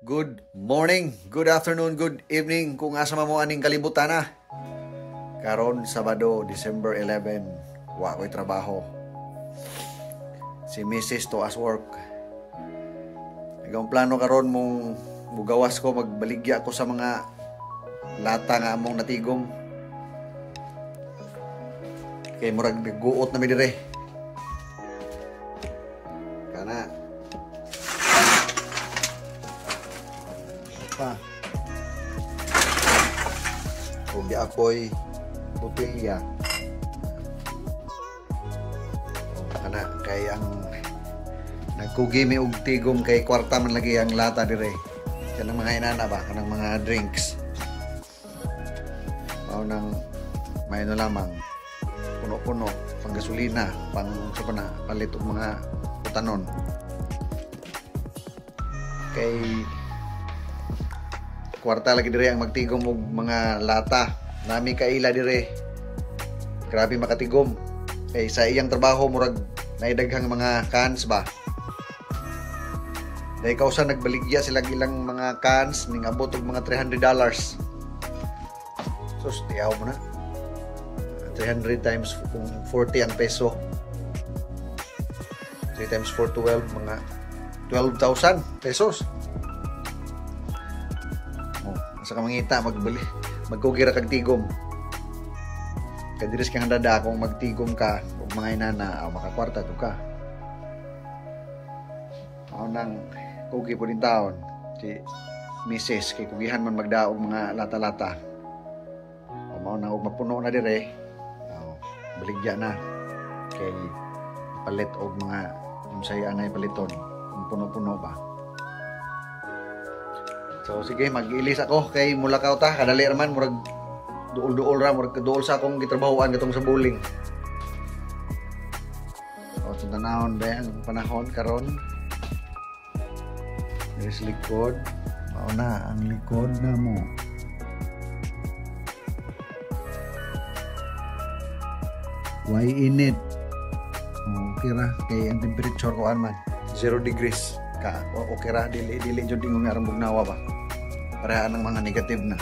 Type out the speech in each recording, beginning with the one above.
Good morning, good afternoon, good evening kung asa man mo aning kalibutan na. Karon Sabado, December 11, wa ko'y trabaho. Si Mrs. to as work. Ang plano karon mong mugawas ko, magbaligya ko sa mga lata nga among natigom. Kay murag nagguot na mi dire. Kana pa. O di ako'y botelya. O kana kay ang nagkugi mi og tigom kay kwarta man lagi ang lata dire. Kanang mga inana ba, kanang mga drinks. Mao nang may ano lamang puno-puno, pang gasolina, pang sa pa na, palit og mga putanon. Kay kwarta lagi dire ang magtigom og mga lata. Nami kaila dire. Grabe makatigom. Kay sa iyang trabaho murag naidaghang mga cans ba. Dahil kausa nagbaligya sila ilang mga cans ning abot og mga $300. Sus, tiyaw mo na. 300 times kung 40 ang peso. 3 times 4, 12, mga 12,000 pesos. Oh, asa ka mangita magbali, magkugira kag tigom. Kay diri sa kang dada kung magtigom ka og mga inana, o makakwarta to ka. Mao nang kugi po din taon si Mrs. kay kugihan man magdaog mga lata-lata. O mao nang og mapuno na dire, o, baligya na kay palit og mga unsay anay paliton kung puno-puno ba. So sige, mag-ilis ako kay mulakaw ta, kadali ra man murag duol-duol ra, murag duol sa akong gitrabahoan katong sa bowling. O so, tanawon ba ang panahon karon? Diri sa likod, mao na ang likod na mo. Why in it? Okay ra kay ang temperature ko man 0 degrees ka. Okay ra, dili dili jud ingon nga aron bugnawa ba. Pareha ng mga negative na.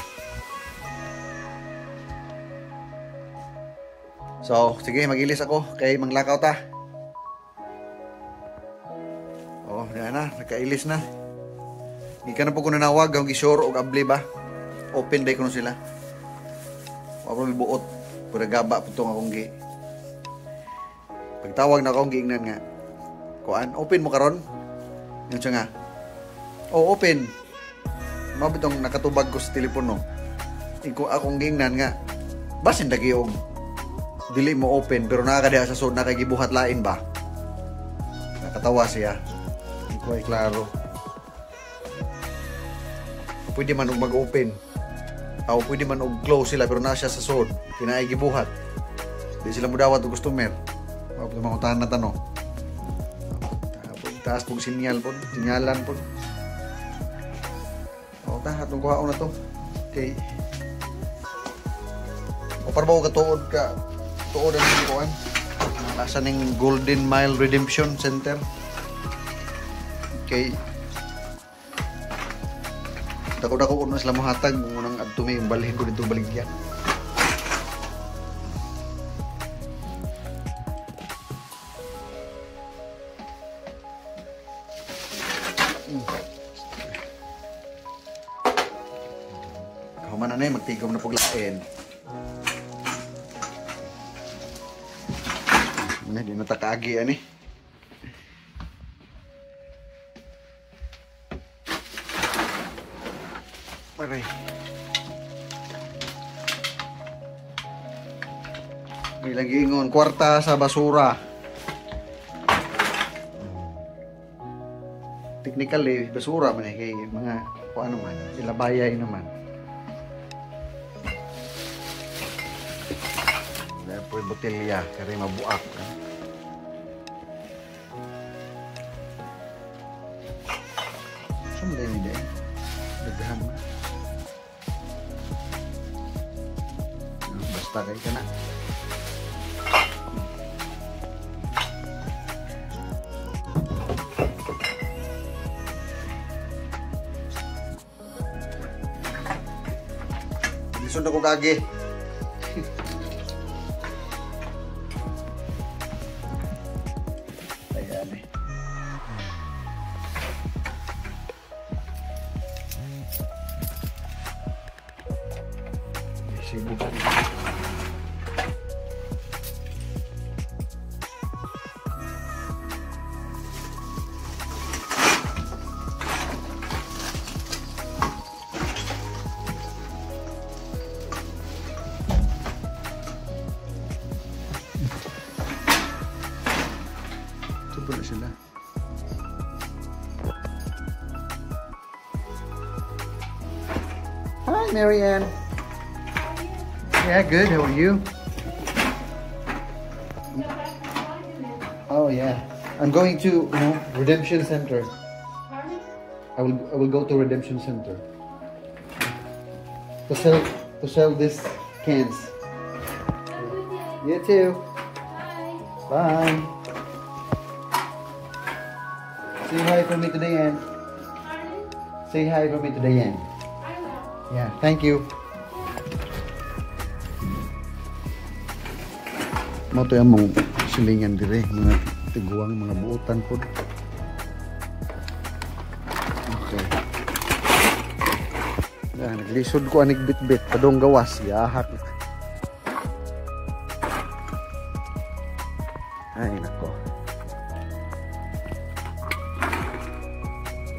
So sige, magilis ako kay manglakaw ta. Oh, diyan na, nakailis na. Di ka na po ko nanawag, ang gisure og abli ba. Open day kuno sila. Wa pa mi buot, pura gaba putong akong gi. Pagtawag na akong giingnan nga. Kuan, open mo karon? Yun siya nga. Oh, open. Mao bitong nakatubag ko sa telepono. Iko akong giingnan nga. Basin lagi og dili mo open pero naa ka diha sa sud na kay gibuhat lain ba. Nakatawa siya. Iko ay klaro. Pwede man og mag-open. O pwede man og close sila pero naa siya sa sud. Kinaay gibuhat. Di sila modawat og customer. Mao pud mga na tanong. Taas pong sinyal po, sinyalan po. O ta, atong kuhaon na to. Okay. O para ba ko katuod ka, tuod ang kuhan. Asa ning Golden Mile Redemption Center. Okay. Dako-dako ko na sila mohatag, nang adto mi balhin ko dito baligya. Kahuman na na, magtigom na paglain. Di na takaagi ani. Aray. May lagi ingon kwarta sa basura. Technically basura man eh, kay mga kung ano man, ilabayay naman. Dahil po yung botelya, kaya mabuak. Saan ba yun eh? Daghan man. Basta kayo ka na. Lisod na ko kagi. Ayan eh. Sibuk. Ito na sila. Hi, Marianne. Yeah, good. How are you? Oh yeah, I'm going to Redemption Center. Pardon? I will go to Redemption Center to sell these cans. Have a good day. You too. Bye. Bye. Say hi for me to Diane. Pardon? Say hi for me to Diane. I will. Yeah, thank you. Mo to among silingan dire, mga tiguang, mga buotan pod. Okay. Ya, naglisod ko anig bitbit padong gawas, yahak. Ay nako.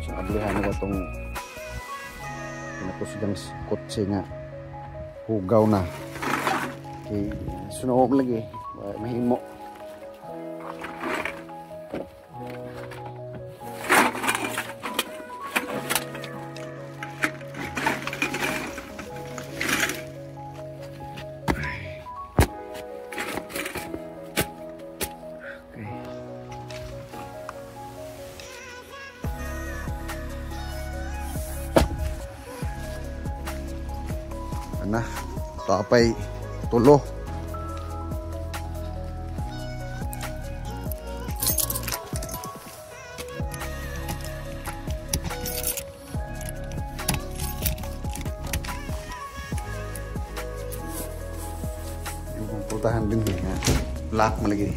So ablihan ko tong pinakusgang kotse nga hugaw na. Okay, sunoom lagi, mahimo. Okay. Ana, tapay tulo. Yung putahan din eh. Lock malagi.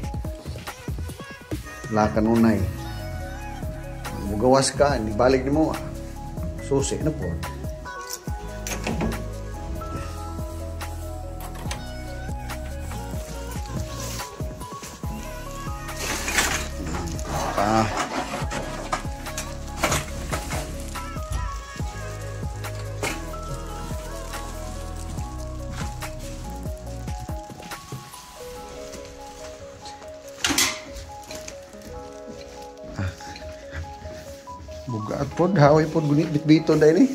Lock kanunay. Mugawas ka, hindi balik nimo. Susi na po. Pa. Bugat pod, haway pod gunit bitbiton dahil ni.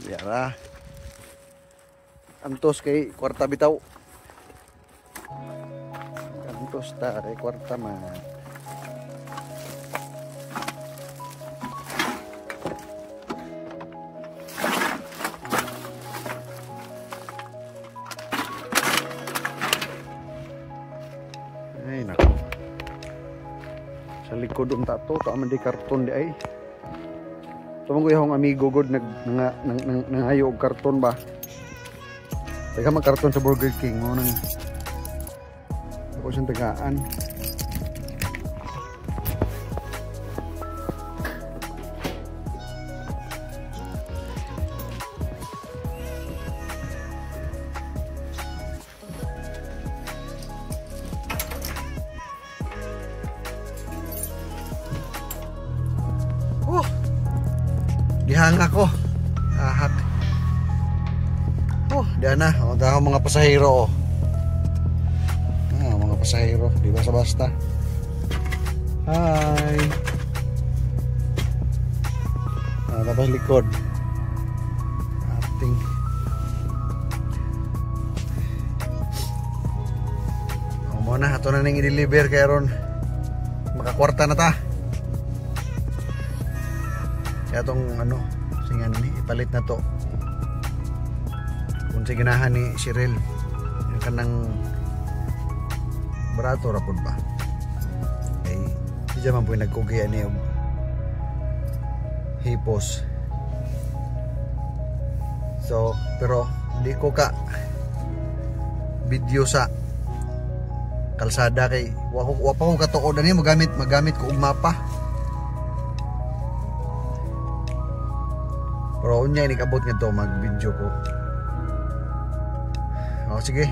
Yara. Antos kay kwarta bitaw. Antos ta kay kwarta man. Ay nako. Sa likod unta to, to man di karton di ay. Tumong ko yung amigo god nag nangayo og karton ba. Taga man karton sa Burger King mo nang ako siyang tagaan. Oh. Gihanga ko. Ahak. Oh, diyan na. O, dahil mga pasahero. Oh. Ah, mga pasahero. Di basta-basta. Hi. Ah, tapos likod. Ating. O, muna. Ato na ning i-deliver kay ron. Makakwarta na ta. Kaya itong ano, singan ni, ipalit na to. Kung sa ganahan ni Cyril, yung kanang Barato ra pud ba? Kay di man po nagkugi ani og hipos. So, pero di ko ka video sa kalsada kay wa pa ko katuod ani magamit ko og mapa. Pero unya ini kabot ngadto mag-video ko. Oh, sige.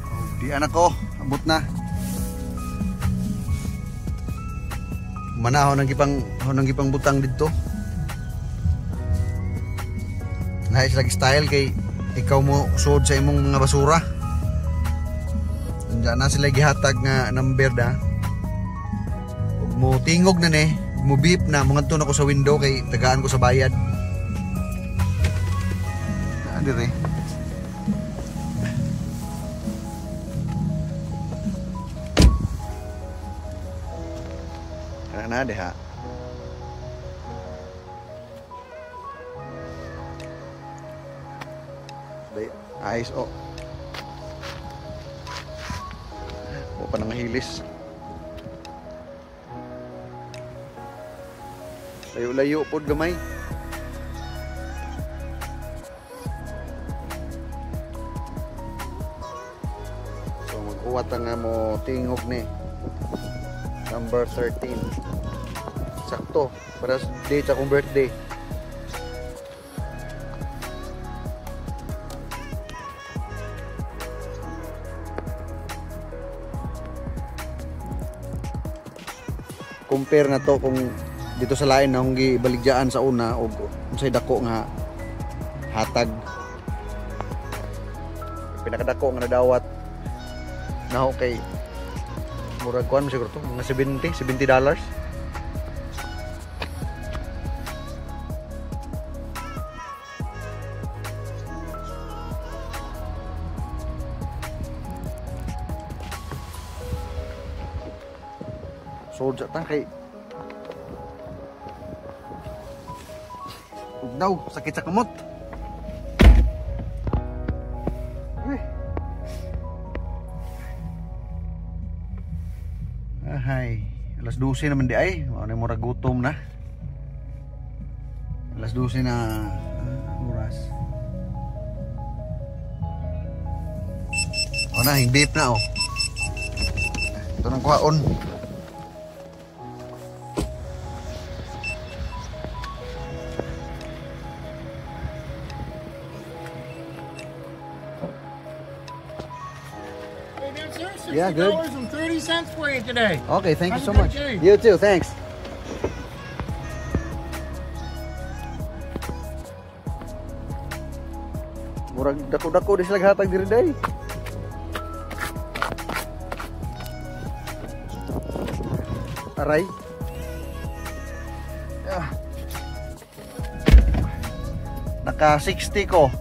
Oh, di anak ko, abot na. Manaho nang gipang butang didto. Nice lagi style kay ikaw mo suod sa imong mga basura. Diyan na sila gihatag nga number da. Ug mo tingog na ni, mo beep na, mangadto na ko sa window kay tagaan ko sa bayad. Naa dire. Kana na diha. Ayos oh. O pa nang hilis. Layo-layo pod gamay. So mag-uwat nga mo tingog ni number 13. Sakto para sa date akong birthday. Compare na to kung dito sa lain na akong gibaligyaan sa una og unsay dako nga hatag. Pinakadako nga nadawat na okay murag kuan siguro to mga $70. Sold sa kay ugnaw, sakit sa kamot. Uy. Ahay, alas 12 naman di ay. Ano murag gutom na. Alas 12 na oras. O na, hing beef na oh. Ito nang kuhaon. Yeah, good. $60.30 for you today. Okay, thank you Have so a good much. day. You too, thanks. Murag dako-dako di sila hatag diri day. Aray. Ah. Naka 60 ko.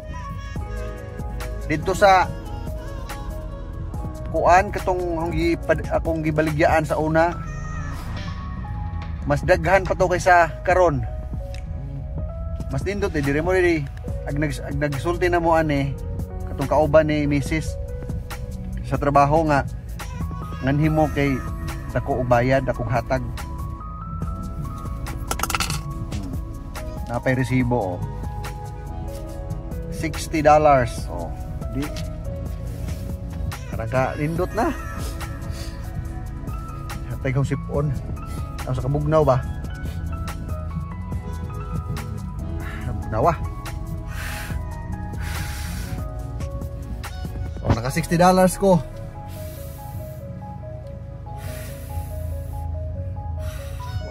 Dito sa kuan katong akong gibaligyaan sa una, mas daghan pa to kaysa karon. Mas nindot eh, dire mo diri ag nagsulti na mo ani katong kauban ni misis sa trabaho nga nganhimo kay dako og bayad, dakong hatag. Napay resibo oh. $60 oh. Di karang nindot na. Hatay kong sipon. Ako sa kabugnaw ba? Kabugnaw ah. O, naka $60 ko.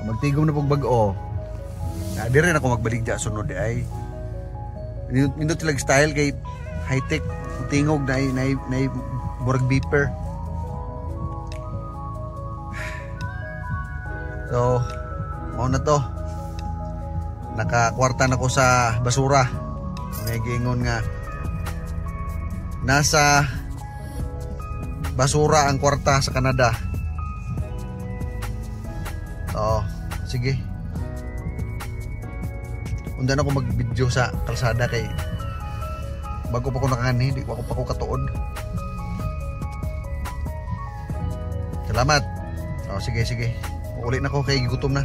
Magtigom na pong bag-o. Di rin ako magbaligya sunod ay. Nindot sila style kay high-tech. Tingog na murag beeper. So, mao na to. Nakakwarta na ko sa basura. May giingon nga nasa basura ang kwarta sa Canada. So, sige. Undan ako mag-video sa kalsada kay Bago pa ko nakangani, di ko pa ko katuod. Salamat. Oh, sige, sige. Uli na ko kay gutom na.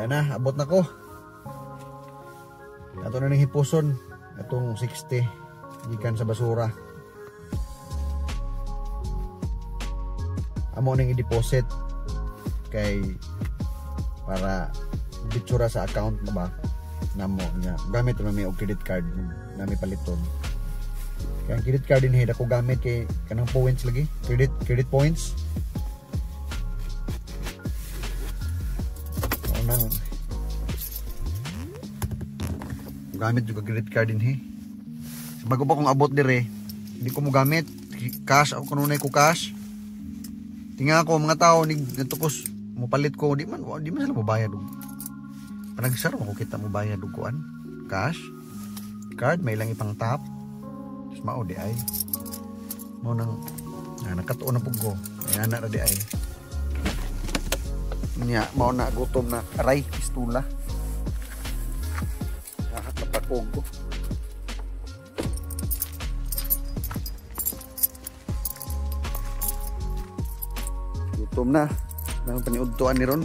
Kaya na, abot na ko. Ato na ning hipuson atong 60 gikan sa basura. Amo ning i-deposit kay para bitsura sa account mo ba namo nya. Gamit na mi og credit card nami paliton. Kay ang credit card dinhi dako gamit kay kanang points lagi, credit points. Nang gamit juga credit card dinhi. Bago pa kong abot dire, hindi ko mo gamit cash ako kanunay ko cash. Tinga ako mga tao ni natukos mo palit ko, di man sila mobayad og. Panagsar ko kita mo bayad og kuan cash. Card may lang ipang tap. Tapos mao di ay. Mao nang nakatuon na pug ko. Ay ana ra di ay. Nya mao na gutom na aray pistula. Nakakapakog ko. Gutom na. Nang paniudtoan ni ron.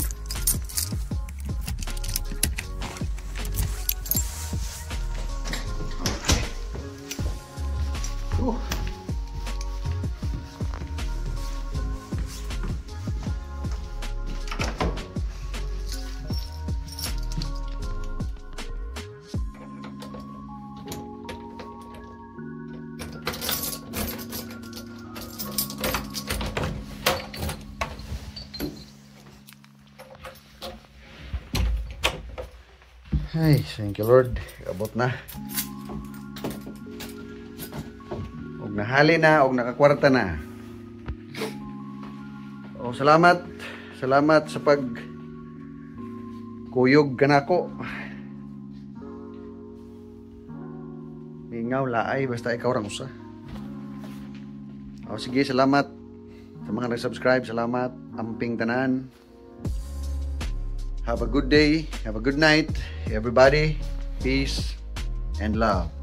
Ay, thank you Lord. Abot na. Og nahali na, og nakakwarta na. O, salamat. Salamat sa pag kuyog kanako. Mingaw laay basta ikaw rang usa. O sige, salamat sa mga nag-subscribe, salamat. Amping tanan. Have a good day, have a good night, everybody. Peace and love.